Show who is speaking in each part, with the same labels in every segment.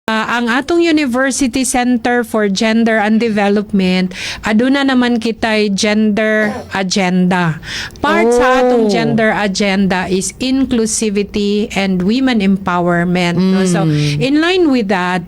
Speaker 1: Ang atong University Center for Gender and Development, aduna naman kitay gender agenda. Part sa atong gender agenda is inclusivity and women empowerment, no? So in line with that,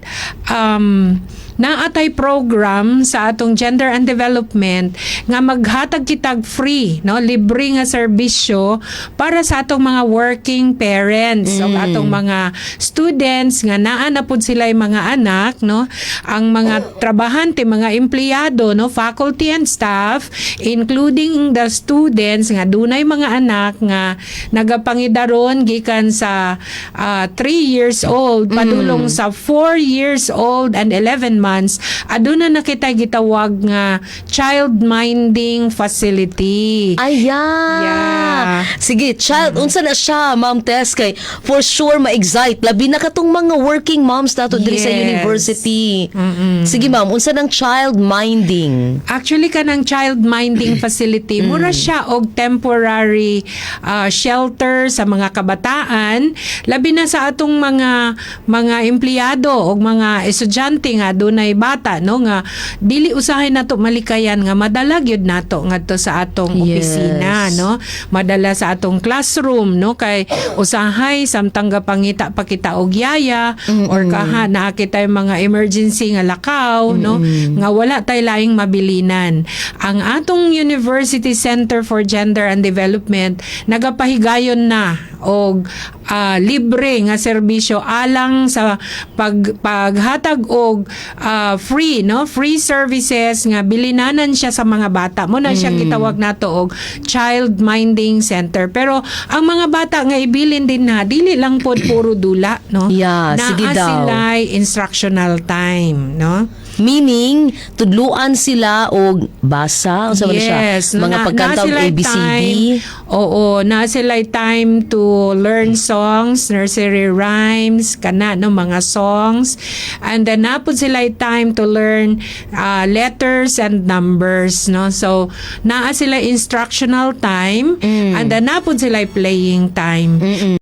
Speaker 1: naa tay program sa atong gender and development nga maghatag kitag free, no, libre nga serbisyo para sa atong mga working parents o atong mga students nga naa na pud sila mga anak, no, ang mga trabahante, mga empleyado, no, faculty and staff, including the students nga dunay mga anak nga nagapangidaron gikan sa 3 years old padulong sa 4 years old and 11 months. Aduna na kita gitawag nga child minding facility.
Speaker 2: Ayan. Sige, child, unsa na siya, Ma'am Tess, kay for sure ma-excite. Labi na katong mga working moms nato diri sa university. Sige, ma'am, unsa nang child minding?
Speaker 1: Actually, kanang child minding facility, mura siya og temporary shelter sa mga kabataan, labi na sa atong mga empleyado og mga estudyante nga dunay bata, no, nga dili usahay nato malikayan nga madala gyud nato ngadto sa atong opisina, no, madala sa atong classroom, no, kay usahay samtang gapangita pa kita og yaya or kaha naa kitay mga emergency nga lakaw, no, nga wala tay laing mabilinan. Ang atong University Center for Gender and Development nagapahigayon na og libre nga serbisyo alang sa paghatag og free, no, free services nga bilinanan siya sa mga bata. Mao na siya gitawag nato og child minding center. Pero ang mga bata nga ibilin din na dili lang pod puro dula, no.
Speaker 2: Yeah,
Speaker 1: Naa
Speaker 2: sige daw.
Speaker 1: sila'y instructional time, no.
Speaker 2: Meaning, tudluan sila og basa, unsa man siya?
Speaker 1: Yes.
Speaker 2: Mga pagkanta
Speaker 1: na
Speaker 2: og
Speaker 1: sila'y
Speaker 2: ABCD.
Speaker 1: time. Oo, naa sila'y time to learn songs, nursery rhymes, kana, no, mga songs. And then naa pud sila'y time to learn letters and numbers, no. So naa sila instructional time and then naa pud sila playing time.